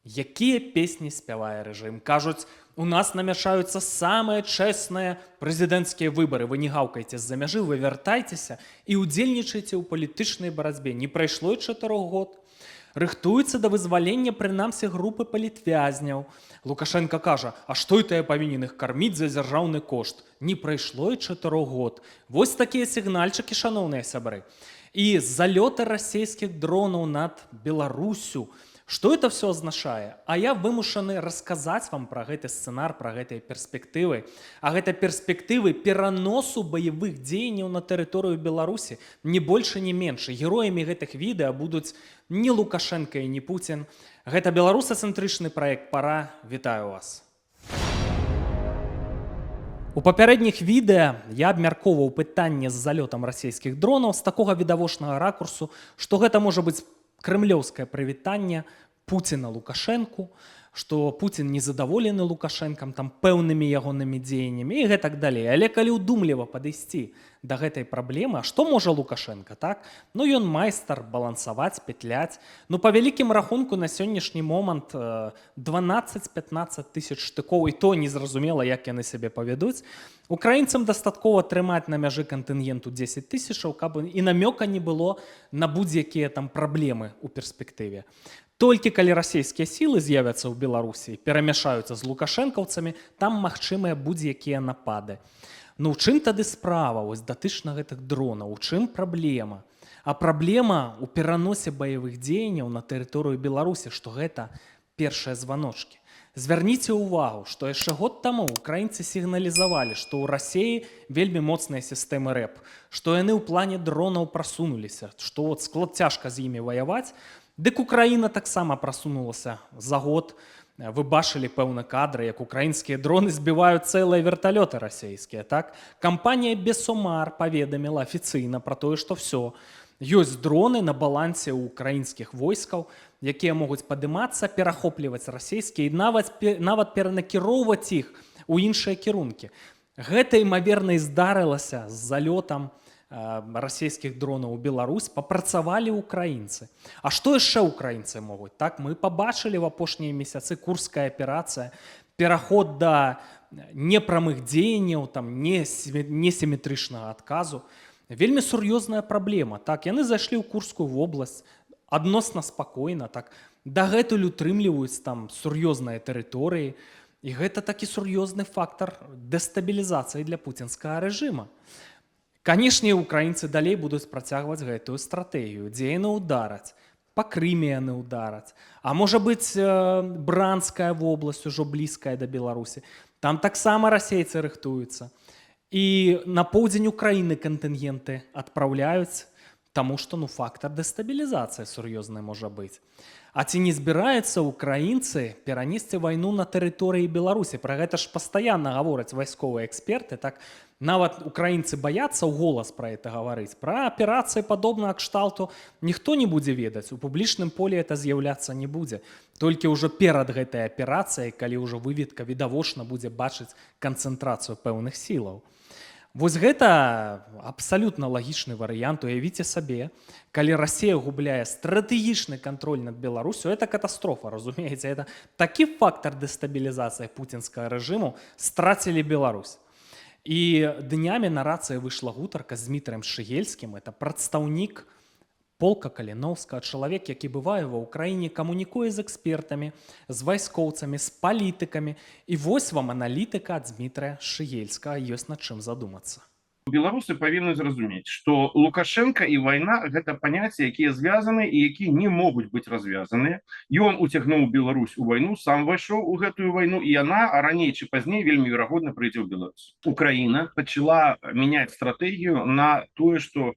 Якія песні спявае рэжым? Кажуць, у нас намяшаюцца самыя чэсныя прэзідэнцкія выбары. Вы не гаўкайце з-за мяжы, вы вяртайцеся і ўдзельнічайце ў палітычнай барацьбе. Не прайшло і 4 год. Рыхтуецца да вызвалення прынамсі групы палітвязняў. Лукашэнка кажа: «А што это я павінен іх карміць за дзяржаўны кошт?» Не прайшло і 4 год. Вось такія сігнальчыкі, шаноўныя сябры. І залёты расійскіх дронаў над Беларуссю. Што это все азначае? А я вымушаны расказаць вам пра гэты сцэнар, пра гэтыя перспектывы. А гэта перспектывы пераносу баявых дзеянняў на тэрыторыю Беларусі, не больше, не менш. Героямі гэтых відэа будуць не Лукашэнка і не Пуцін. Гэта беларусацэнтрычны праект «Пара». Вітаю вас. У папярэдніх відэа я абмяркоўваў пытанне з залётам расійскіх дронаў з такога відавочнага ракурсу, што гэта можа быць крэмлёўскае прывітанне Пуціна Лукашэнку, што Пуцін незадаволены Лукашэнкам, там, пэўнымі ягонымі дзеяннямі і гэтак далей. Але калі ўдумліва падысці да гэтай праблемы, а што можа Лукашэнка, так? Ну, ён майстар балансаваць, петляць. Ну, па вялікім рахунку, на сённяшні момант 12-15 тысяч штыкоў, і то незразумела, як яны сябе павядуць. Украінцам дастаткова трымаць на мяжы кантынгенту 10 тысячаў, каб і намёка не было на будзь-якія там праблемы ў перспектыве. Толькі калі расійскія сілы з'явяцца ў Беларусі, перамяшаюцца з лукашэнкаўцамі, там магчымыя будзь-якія напады. Ну, у чым тады справа вось датычна гэтых дронаў, у чым праблема? А праблема ў пераносе баявых дзеянняў на тэрыторыю Беларусі, што гэта першыя званочкі. Звярніце ўвагу, што яшчэ год таму украінцы сігналізавалі, што ў Расеі вельмі моцныя сістэмы РЭБ, што яны ў плане дронаў прасунуліся, што вот склад цяжка з імі ваяваць. Дык Украіна таксама прасунулася за год. Вы бачылі, пэўна, кадры, як украінскія дроны збіваюць цэлыя верталёты расійскія, так? Кампанія Бесомар паведаміла афіцыйна пра тое, што всё, ёсць дроны на балансе ў украінскіх войскаў, якія могуць падымацца, перахопліваць расійскія і нават перанакіроўваць іх у іншыя кірункі. Гэта, імаверна, і здарылася з залётам расійскіх дронаў у Беларусь, папрацавалі украінцы. А што яшчэ украінцы могуць? Так, мы пабачылі в апошнія месяцы: Курская аперацыя, пераход да непрамых дзеянняў, там, несіметрычнага адказу. Вельмі сур'ёзная праблема. Так, яны зайшлі ў Курскую вобласць адносна спакойна, так, дагэтуль утрымліваюць там сур'ёзныя тэрыторыі. І гэта такі сур'ёзны фактар дэстабілізацыі для пуцінскага рэжыма. Канешне, украінцы далей будуць працягваць гэтую стратэгію, дзе яны ўдараць. Па Крыме яны ўдараць. А можа быць, Бранская вобласць ужо блізкая да Беларусі. Там таксама расейцы рыхтуюцца. І на поўдзень Украіны кантынгенты адпраўляюць, таму што, ну, фактар дэстабілізацыі сур'ёзны можа быць. А ці не збіраюцца украінцы перанесці вайну на тэрыторыі Беларусі? Пра гэта ж пастаянна гавораць вайсковыя эксперты, так? Нават украінцы баяцца ў голас пра это гаварыць. Пра аперацыі падобнага кшталту ніхто не будзе ведаць. У публічным поле это з'яўляцца не будзе. Толькі ўжо перад гэтай аперацыяй, калі ўжо выведка відавочна будзе бачыць канцэнтрацыю пэўных сілаў. Вось гэта абсалютна лагічны варыянт. Уявіце сабе, калі Расія губляе стратэгічны кантроль над Беларусю, это катастрофа, разумееце, это такі фактар дэстабілізацыі пуцінскага рэжыму, страцілі Беларусь. І днямі на «Рацыі» выйшла гутарка з Дмітрыем Шчыгельскім, это прадстаўнік полка Каліноўскага, чалавек, які бывае ва Ўкраіне, камунікуе з экспертамі, з вайскоўцамі, з палітыкамі. І вось вам аналітыка ад Дмітрыя Шчыгельскага, ёсць над чым задумацца. Беларусы павінны зразумець, што Лукашэнка і вайна — гэта паняцці, якія звязаны і якія не могуць быць развязаныя. Ён уцягнуў Беларусь у вайну, сам вайшоў у гэтую вайну, і яна раней ці пазней, вельмі верагодна, прыйдзе ў Беларусь. Украіна пачала мяняць стратэгію на тое, што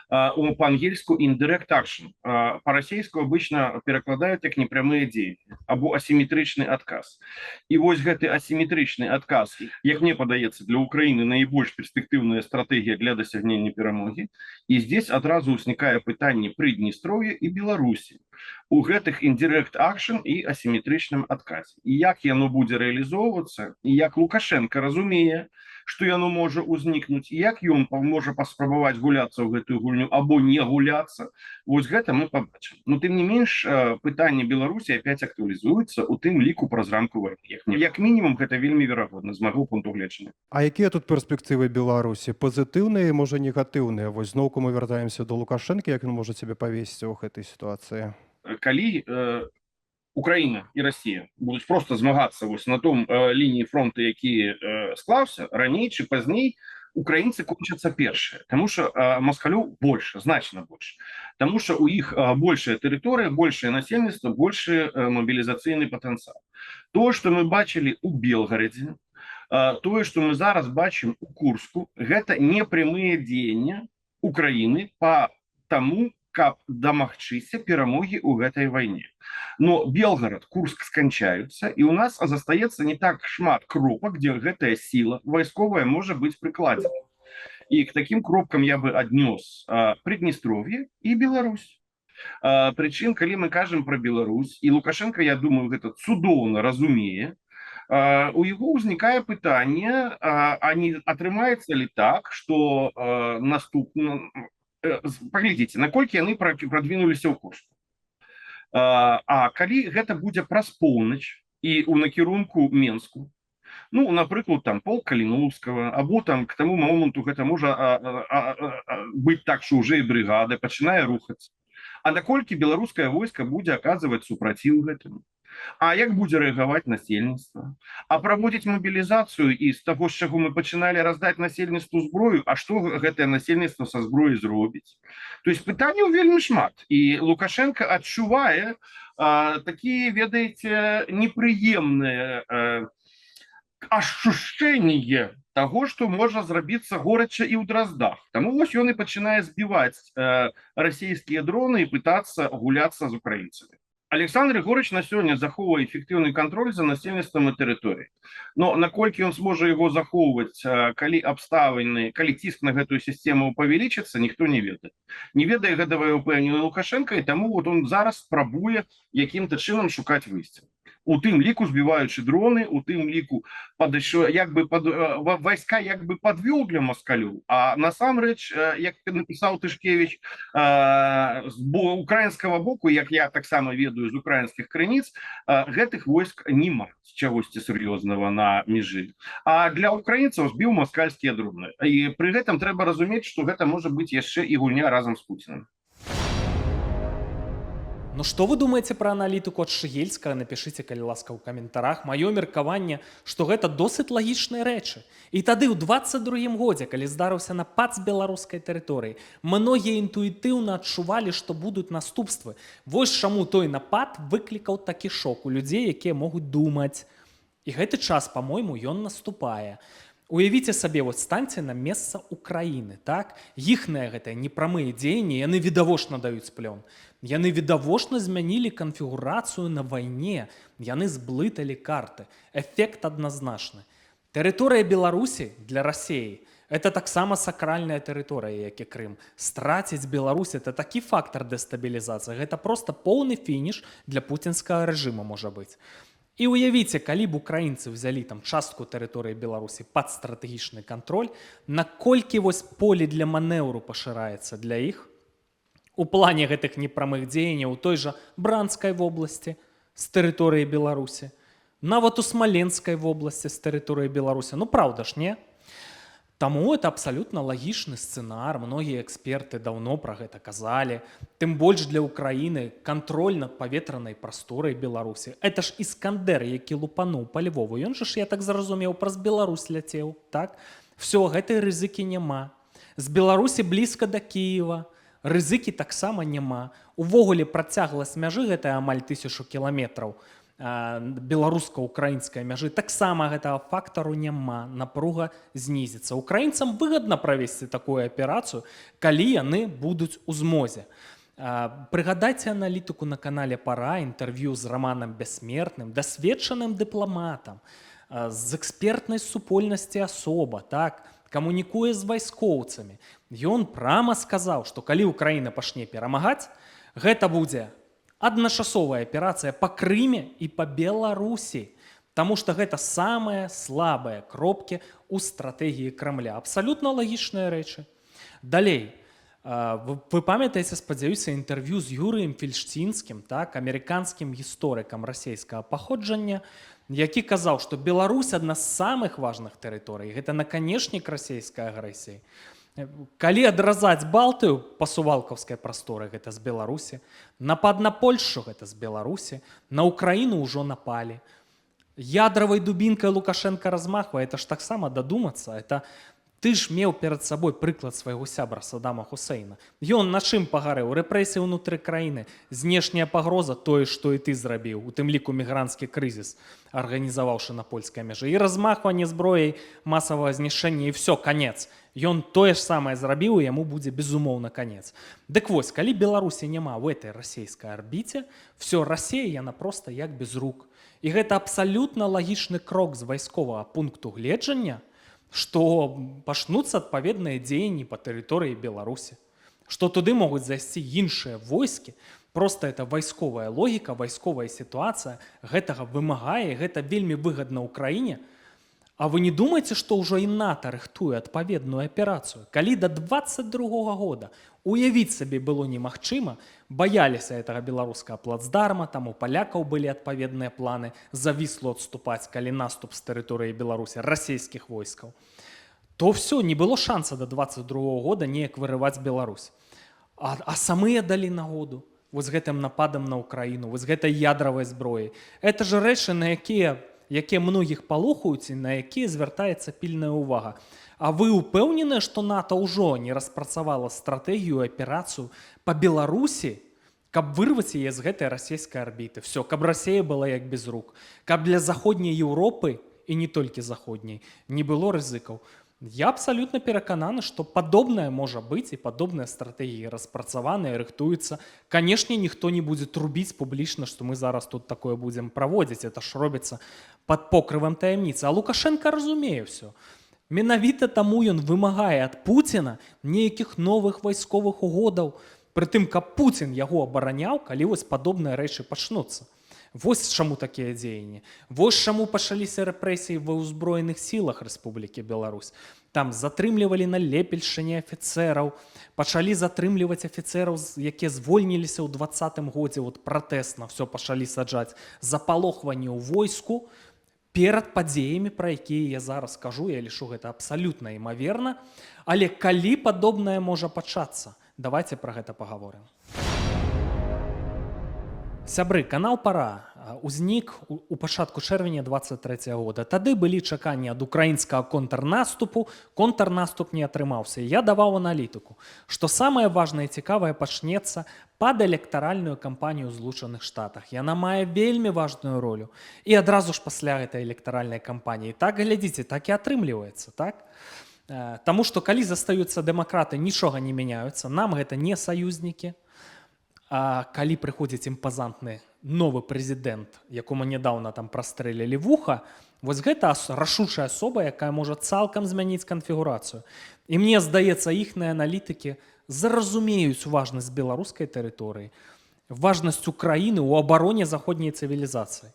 по-ангельску indirect action, па-расейску обычно перакладаюць як непрямыя дзеянні або асіметрычны адказ. І вось гэты асіметрычны адказ, як мне падаецца, для Украіны найбольш перспектыўная стратэгія для дасягнення перамогі. І здесь адразу ўзнікае пытанне Прыднестроўя і Беларусі. У гэтых indirect action і асіметрычным адказе. І як яно будзе рэалізоўвацца, і як Лукашэнка разумее, што яно можа ўзнікнуць, і як ён можа паспрабаваць гуляцца ў гэтую гульню або не гуляцца, вось гэта мы пабачым. Но тым не менш пытанне Беларусі опять актуалізуецца, у тым ліку праз рамку вайны. Як мінімум гэта вельмі верагодна з майго пункту гледжання. А якія тут перспектывы Беларусі, пазітыўныя, можа, негатыўныя? Вось зноўку мы вяртаемся до Лукашэнкі, як ён можа сябе павесці ў гэтай сітуацыі? Калі Украіна і Расія будуць просто змагацца вось на том лініі фронта, які склаўся, раней чы пазней украінцы кончацца першыя, таму что маскалёў больше, значна больше, таму что у іх большая тэрыторыя, большее насельніцтва, большы мабілізацыйны патэнцыял. То, что мы бачылі у Белгарадзе, тое, что мы зараз бачым у Курску, гэта не прямыя дзеяння Украіны по таму, каб дамагчыся перамогі ў гэтай вайне. Но Белгарад, Курск сканчаюцца, і у нас застаецца не так шмат кропак, дзе гэтая сіла вайсковая можа быць прыкладзена. І к таким кропкам я бы аднёс Прыднястроўе і Беларусь. Прычым, калі мы кажам про Беларусь, і Лукашэнка, я думаю, гэта цудоўна разумее, у яго ўзнікае пытанне, а не атрымаецца ли так, что наступна, паглядзіце, наколькі яны прадвінуліся ў Курску. А калі гэта будзе праз поўнач і ў накірунку Менску, ну, напрыклад, там полк Каліноўскага, або там к таму моманту гэта можа быць так, что уже і брыгада пачынае рухацца. А наколькі беларускае войска будзе аказваць супраціў гэтаму? А як будзе рэагаваць насельніцтва? А праводзіць мабілізацыю і з таго, з чаго мы пачыналі, раздаць насельніцтву зброю, а што гэтае насельніцтва са зброі зробіць? То есть пытанняў вельмі шмат. І Лукашэнка адчувае такія, ведаеце, непрыемныя ощущение таго, што можа зрабіцца горача і ў Драздах. Таму вось ён і пачынае збіваць расійскія дроны і пытацца гуляцца з украінцамі. Аляксандр Рыгоравіч на сёння захоўвае эфектыўны кантроль за насельніцтвам і тэрыторыяй. Но наколькі ён зможа яго захоўваць, калі абставіны, калі ціск на гэтую сістэму павялічыцца, ніхто не ведае. Не ведае гэтага, я ўпэўнены, Лукашэнка, і таму вот он зараз спрабуе якім-то чынам шукаць выйсце. У тым ліку збіваючы дроны, у тым ліку падышо, як бы пад, вайска як бы падвёў для маскалёў, а насамрэч, як напісаў Тышкевич, з украінскага боку, як я таксама ведаю з украінскіх крыніц, гэтых войск няма чагосьці сур'ёзнага на межы. А для украінцаў збіў маскальскія дроны. І пры гэтым трэба разумець, што гэта можа быць яшчэ і гульня разам з Пуціным. Ну што вы думаеце пра аналітыку ад Шчыгельскага, напішыце, калі ласка, ў каментарах. Маё меркаванне, што гэта досыць лагічныя рэчы. І тады ў 22 годзе, калі здарыўся напад з беларускай тэрыторыі, многія інтуітыўна адчувалі, што будуць наступствы. Вось чаму той напад выклікаў такі шок у людзей, якія могуць думаць. І гэты час, па-мойму, ён наступае. Уявіце сабе, вот станьце на месца Украіны, так? Іхныя гэтыя непрамыя дзеянні, яны відавочна даюць плён. Яны відавочна змянілі канфігурацыю на вайне, яны зблыталі карты. Эфект адназначны. Тэрыторыя Беларусі для Расеі это таксама сакральная тэрыторыя, як і Крым. Страціць Беларусь — это такі фактар дэстабілізацыі. Гэта проста поўны фініш для пуцінскага рэжыма можа быць. І уявіце, калі б украінцы ўзялі там частку тэрыторыі Беларусі пад стратэгічны кантроль, наколькі вось поле для манеўру пашыраецца для іх у плане гэтых непрамых дзеянняў у той жа Бранскай вобласці з тэрыторыі Беларусі, нават у Смаленскай вобласці з тэрыторыі Беларусі. Ну праўда ж, не? Таму это абсалютна лагічны сцэнар, многія эксперты даўно пра гэта казалі. Тым больш для Украіны кантроль над паветранай прасторай Беларусі. Это ж Іскандер, які лупануў па Львову. Ён жа ж, я так зразумеў, праз Беларусь ляцеў, так? Всё, гэтай рызыкі няма. З Беларусі блізка да Кіева. Рызыкі таксама няма. Увогуле працягласць мяжы гэтая амаль 1000 кіламетраў беларуска-украінскай мяжы, таксама гэтага фактару няма, напруга знізіцца. Украінцам выгадна правесці такую аперацыю, калі яны будуць у змозе. Прыгадайце аналітыку на канале «Пара», інтэрв'ю з Раманам Бяссмертным, дасведчаным дыпламатам, з экспертнай супольнасці асоба, так, камунікуе з вайскоўцамі. Ён прама сказаў, што калі Украіна пачне перамагаць, гэта будзе Адначасовая аперацыя па Крыме і па Беларусі. Таму што гэта самыя слабыя кропкі ў стратэгіі Крамля. Абсалютна лагічныя рэчы. Далей. Вы памятаеце, спадзяюся, інтэрв'ю з Юрыем Фельштінскім, так, амерыканскім гісторыкам расійскага паходжання, які казаў, што Беларусь адна з самых важных тэрыторый. Гэта наканечнік расійскай агрэсіі. Калі адразаць Балтыю па сувалкаўскай прасторы, гэта з Беларусі, напад на Польшу, гэта з Беларусі, на Украіну ўжо напалі. Ядравай дубінкай Лукашенко размахвае, это ж таксама дадумацца, это ты ж меў перад сабой прыклад свайго сябра Садама Хусейна. Ён на чым пагарэў? Рэпрэсіі ўнутры краіны, знешняя пагроза, тое, што і ты зрабіў, у тым ліку мігранцкі крызіс, арганізаваўшы на польскай мяжы, і размахванне зброяй масавага знішчэння, і все, канец. Ён тое ж самае зрабіў, і яму будзе, безумоўна, канец. Дык вось, калі Беларусі няма ў этой расійскай арбіце, все, Расія, яна проста як без рук. І гэта абсалютна лагічны крок з вайсковага пункту гледжання, што пачнуцца адпаведныя дзеянні па тэрыторыі Беларусі, што туды могуць зайсці іншыя войскі. Просто это вайсковая логіка, вайсковая сітуацыя гэтага вымагае, гэта вельмі выгадна ўкраіне. А вы не думаеце, што ўжо і НАТО рыхтуе адпаведную аперацыю? Калі да 22 года уявіць сабе было немагчыма, баяліся этого беларускага плацдарма, там у палякаў былі адпаведныя планы за Віслу адступаць, калі наступ з тэрыторыі Беларусі расійскіх войскаў, то все, не было шанса до 22 года неяк вырываць Беларусь. А самыя далі нагоду вось гэтым нападам на Ўкраіну, вось гэтай ядравай зброі. Это же рэчы, на якія многіх палохаюць і на якія звяртаецца пільная ўвага. А вы ўпэўненыя, што НАТО ўжо не распрацавала стратэгію, аперацыю па Беларусі, каб вырваць яе з гэтай расійскай арбіты? Все, каб Расія была як без рук, каб для заходняй Еўропы, і не толькі заходняй, не было рызыкаў. Я абсалютна перакананы, што падобнае можа быць і падобныя стратэгіі распрацаваныя, рыхтуюцца. Канешне, ніхто не будзе трубіць публічна, што мы зараз тут такое будзем праводзіць, это ж робіцца пад покрывам таямніцы. А Лукашенко разумее ўсё. Менавіта таму ён вымагае ад Пуціна нейкіх новых вайсковых угодаў, прытым каб Пуцін яго абараняў, калі вось падобныя рэчы пачнуцца. Вось чаму такія дзеянні. Вось чаму пачаліся рэпрэсіі ва ўзброеных сілах Рэспублікі Беларусь. Там затрымлівалі на Лепельшчыне афіцэраў, пачалі затрымліваць афіцэраў, якія звольніліся ў 20-м годзе, вот пратэсна все пачалі саджаць. Запалохванне ў войску перад падзеямі, пра якія я зараз кажу, я лічу, гэта абсалютна імаверна. Але калі падобнае можа пачацца, давайте пра гэта пагаворым. Сябры, канал «Пара» узнік у пачатку чэрвеня 23 года. Тады былі чаканні ад украінскага контрнаступу, контрнаступ не атрымаўся. Я даваў аналітыку, што самае важнае і цікавае пачнецца пад электаральную кампанію ў Злучаных Штатах. Яна мае вельмі важную ролю. І адразу ж пасля гэтай электаральнай кампаніі. Так, глядзіце, так і атрымліваецца, так? Таму што калі застаюцца дэмакраты, нічога не мяняюцца, нам гэта не саюзнікі. А калі прыходзіць імпазантны новы прэзідэнт, якому нядаўна там прастрэлілі вуха, вось гэта рашучая асоба, якая можа цалкам змяніць канфігурацыю. І мне здаецца, іхныя аналітыкі зразумеюць важнасць беларускай тэрыторыі, важнасць Украіны ў абароне заходняй цывілізацыі.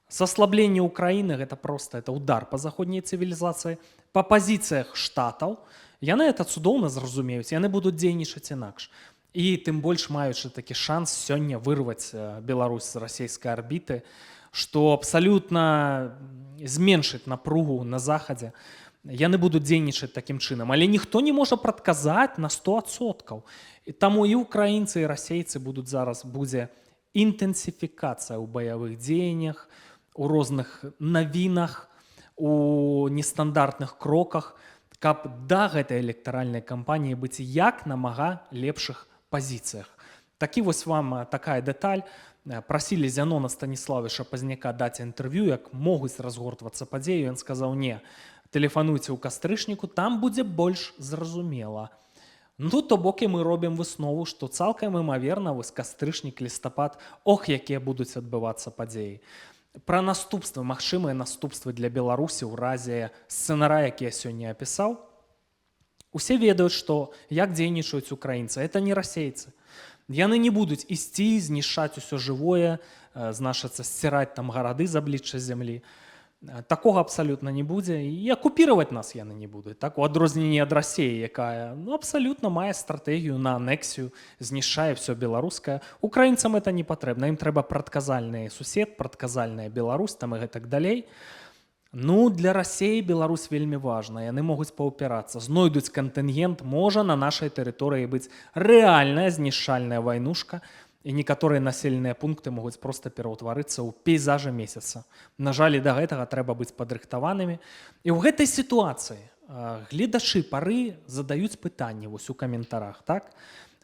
Саслабленне Украіны — гэта просто, это удар па заходняй цывілізацыі, па пазіцыях Штатаў. Яны это цудоўна зразумеюць, яны будуць дзейнічаць інакш. І тым больш маючы такі шанс сёння вырваць Беларусь з расійскай арбіты, што абсалютна зменшыць напругу на захадзе, яны будуць дзейнічаць такім чынам. Але ніхто не можа прадказаць на 100%. І таму і украінцы, і расейцы будуць, зараз будзе інтэнсіфікацыя ў баявых дзеяннях, у розных навінах, у нестандартных кроках, каб да гэтай электаральнай кампаніі быць як намага лепшых пазіцыях. Такі вось вам такая дэталь. Прасілі Зянона Станіславовича Пазняка даць інтэрв'ю, як могуць разгортвацца падзеі. Ён сказаў: «Не, тэлефануйце ў кастрычніку, там будзе больш зразумела». Ну, то бок і мы робім выснову, што цалкам імаверна, вось кастрычнік, лістапад, ох, якія будуць адбывацца падзеі. Пра наступствы, магчымыя наступствы для Беларусі ў разе сцэнара, які я сёння апісаў. Усе ведаюць, што як дзейнічаюць украінцы, это не расейцы. Яны не будуць ісці знішчаць усё жывое, значыцца, сціраць там гарады з аблічча зямлі. Такога абсалютна не будзе, і акупіраваць нас яны не будуць, так, у адрозненні ад Расеі, якая, ну, абсалютна мае стратэгію на анексію, знішчае все беларускае. Украінцам это не патрэбна, ім трэба прадказальны сусед, прадказальная Беларусь там і гэтак далей. Ну, для Расеі Беларусь вельмі важна, яны могуць паўпірацца, знойдуць кантынгент, можа на нашай тэрыторыі быць рэальная знішчальная вайнушка, і некаторыя населеныя пункты могуць проста пераўтварыцца ў пейзажы месяца. На жаль, і да гэтага трэба быць падрыхтаванымі. І ў гэтай сітуацыі гледачы пары задаюць пытанні вось у каментарах, так?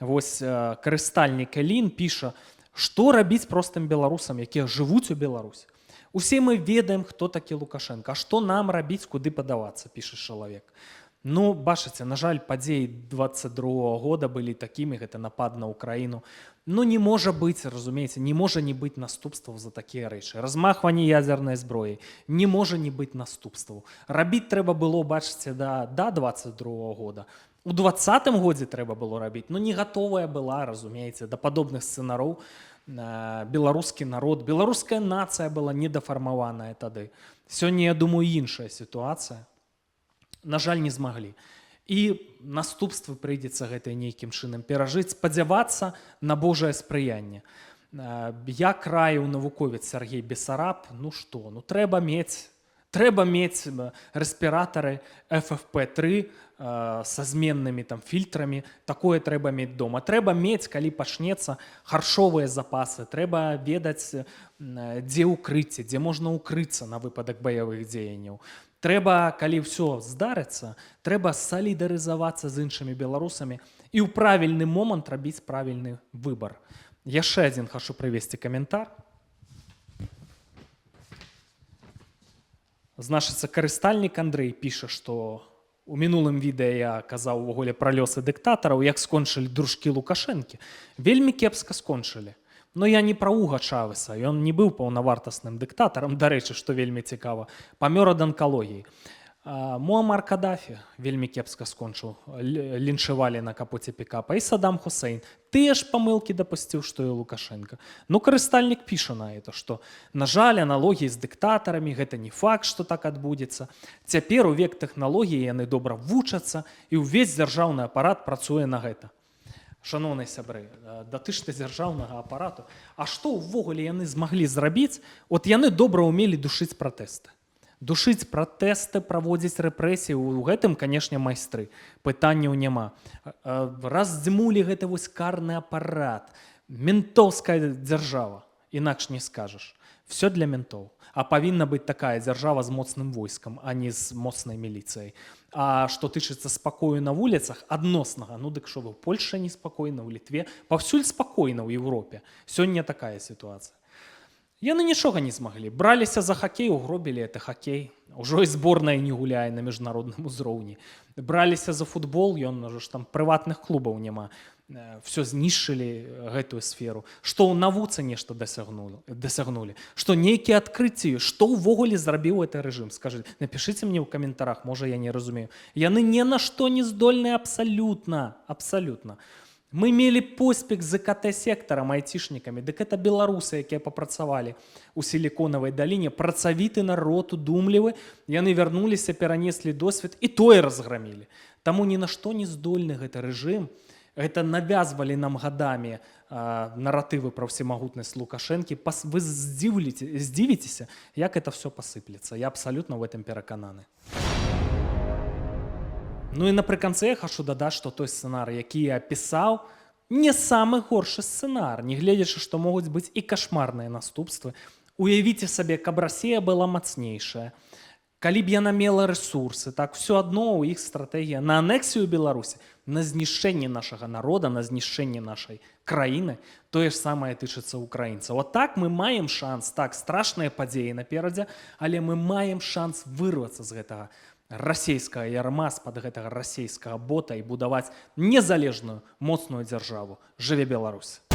Вось карыстальнік Элін піша: што рабіць простым беларусам, якія жывуць у Беларусі? Усе мы ведаем, хто такі Лукашэнка. А што нам рабіць, куды падавацца, піша чалавек. Ну, бачыце, на жаль, падзеі 22 года былі такімі, гэта напад на Украіну. Ну, не можа быць, разумееце, не можа не быць наступстваў за такія рэчы. Размахванне ядзернай зброі, не можа не быць наступстваў. Рабіць трэба было, бачыце, да 22 года. У 20-м годзе трэба было рабіць, но не гатовая была, разумееце, да падобных сцэнароў беларускі народ, беларуская нацыя была недафармаваная тады. Сёння, я думаю, іншая сітуацыя. На жаль, не змаглі. І наступствы прыйдзецца гэтыя нейкім чынам перажыць, спадзявацца на Божае спрыянне. Як раіў навуковец Сяргей Бесараб, ну што, ну трэба мець рэспіратары FFP3 са зменнымі там фільтрамі, такое трэба мець дома. Трэба мець, калі пачнецца, харчовыя запасы, трэба ведаць, дзе ўкрыцце, дзе можна ўкрыцца на выпадак баявых дзеянняў. Трэба, калі ўсё здарыцца, трэба салідарызавацца з іншымі беларусамі і ў правільны момант рабіць правільны выбар. Яшчэ адзін хачу прывесці каментар. Значыцца, карыстальнік Андрэй піша, што у мінулым відэа я казаў увогуле пра лёсы дыктатараў, як скончылі дружкі Лукашэнкі. Вельмі кепска скончылі. Но я не пра Уга Чавеса, ён не быў паўнавартасным дыктатарам, дарэчы, што вельмі цікава, памёр ад анкалогіі. Муамар Кадафі вельмі кепска скончыў, лінчавалі на капоце пікапа, і Садам Хусейн тыя ж памылкі дапусціў, што і Лукашэнка. Ну, карыстальнік піша на это, што, на жаль, аналогіі з дыктатарамі, гэта не факт, што так адбудзецца. Цяпер у век тэхналогіі яны добра вучацца, і ўвесь дзяржаўны апарат працуе на гэта. Шаноўныя сябры, датычна дзяржаўнага апарату, а што ўвогуле яны змаглі зрабіць? От яны добра ўмелі душыць пратэсты. Душыць пратэсты, праводзіць рэпрэсіі, у гэтым, канешне, майстры. Пытанняў няма. Раздзьмулі гэты вось карны апарат. Ментоўская дзяржава, інакш не скажаш. Все для ментоў. А павінна быць такая дзяржава з моцным войскам, а не з моцнай міліцыяй. А што тычыцца спакою на вуліцах адноснага, ну дык што вы, Польша неспакойна, ў Літве, паўсюль спакойна ў Еўропе. Сёння такая сітуацыя. Яны нічога не змаглі. Браліся за хакей, угробілі это хакей. Ужо і зборная не гуляе на міжнародным узроўні. Браліся за футбол, ён ужо ж там прыватных клубаў няма. Всё знішчылі гэтую сферу. Што ў навуцы нешта дасягнулі, што нейкія адкрыцці, што ўвогуле зрабіў гэты рэжым? Скажы, напішыце мне ў каментарах, можа, я не разумею. Яны ні на што не здольны абсалютна, абсалютна. Мы мелі поспех з ІКТ-сектарам, айцішнікамі. Дык это беларусы, якія папрацавалі у Сіліконавай даліне, працавіты народ, удумлівы. Яны вярнуліся, перанеслі досвед і тое разграмілі. Таму ні на што не здольны гэты рэжым. Гэта навязвалі нам гадамі наратывы пра ўсемагутнасць Лукашэнкі. Вы здзівіцеся, як это все пасыплецца. Я абсалютна в этом перакананы. Ну і напрыканцы я хачу дадаць, што той сцэнар, які я апісаў, не самы горшы сцэнар, нягледзячы, што могуць быць і кашмарныя наступствы. Уявіце сабе, каб Расія была мацнейшая, калі б яна мела рэсурсы, так все адно ў іх стратэгія на анексію Беларусі, на знішчэнне нашага народа, на знішчэнне нашай краіны, тое ж самае тычыцца украінцаў. А так мы маем шанс, так, страшныя падзеі наперадзе, але мы маем шанс вырвацца з гэтага расійскага ярма, з-пад гэтага расійскага бота і будаваць незалежную моцную дзяржаву. Жыве Беларусь!